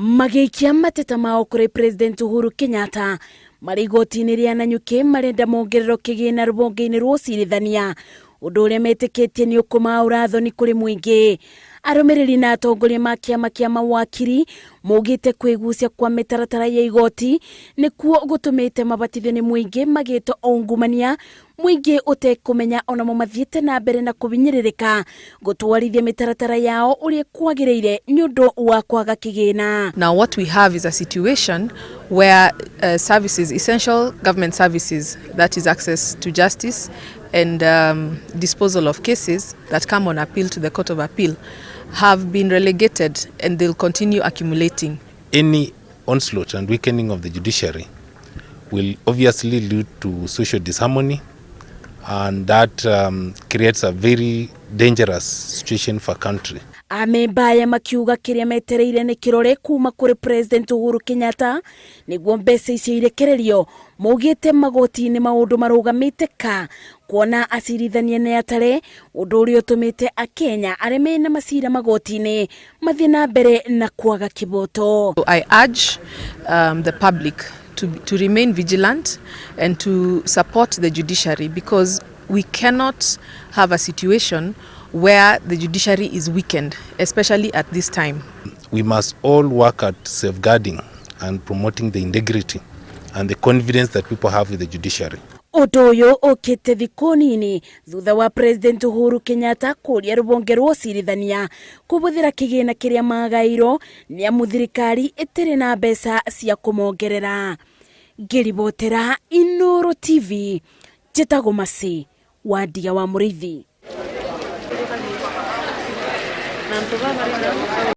Magĩikia mateta mao kũrĩ President Uhuru Kenyatta marĩ igoti-inĩ rĩa Nanyuki marenda mongererwo kĩgĩna rũhonge-inĩ rwa ũcirithania, ũndũ ũrĩa metĩkĩtie nĩ ũkũmaũra thoni kũrĩ mũingĩ. Arũmĩrĩri na atongoria ma kĩama kĩa mawakiri maugĩte kwĩgucia kwa mĩtaratara ya igoti nĩkuo gũtũmĩte mabatithio nĩ mũingĩ magĩtwo ungumania, mũingĩ ũtekũmenya onamo mathiĩte na mbere na kũhinyĩrĩrĩka gũtwarithia mĩtaratara yao ũrĩa kwagĩrĩire nĩ ũndũ wa kwaga kĩgĩna. Now what we have is a situation where services, essential government services, that is access to justice and disposal of cases that come on appeal to the Court of Appeal, have been relegated and they'll continue accumulating. Any onslaught and weakening of the judiciary will obviously lead to social disharmony, and that creates a very dangerous situation for country. Amemba aya makiuga kĩrĩa metereire nĩ kĩrore kuma kũrĩ President Uhuru Kenyatta nĩguo mbeca icio irekererio. Maugĩte magoti-inĩ maũndũ marũgamĩte ka kuona acirithania nĩ atare, ũndũ ũrĩa ũtũmĩte akenya arĩa mena macira magoti-inĩ mathiĩ na mbere na kwaga kĩboto. I urge the public to remain vigilant and to support the judiciary, because we cannot have a situation where the judiciary is weakened, especially at this time. We must all work at safeguarding and promoting the integrity and the confidence that people have with the judiciary. Ũndũ ũyũ ũkĩte thikũ nini thutha wa President Uhuru Kenyatta kũria rũhonge rwa ũcirithania kũhũthĩra kĩgĩna kĩrĩa magairwo nĩ amu thirikari ĩtirĩ na mbeca cia kũmongerera. Ngĩribotera Inoro TV, njĩtagwo Mercy Wandia wa Mũrĩithi.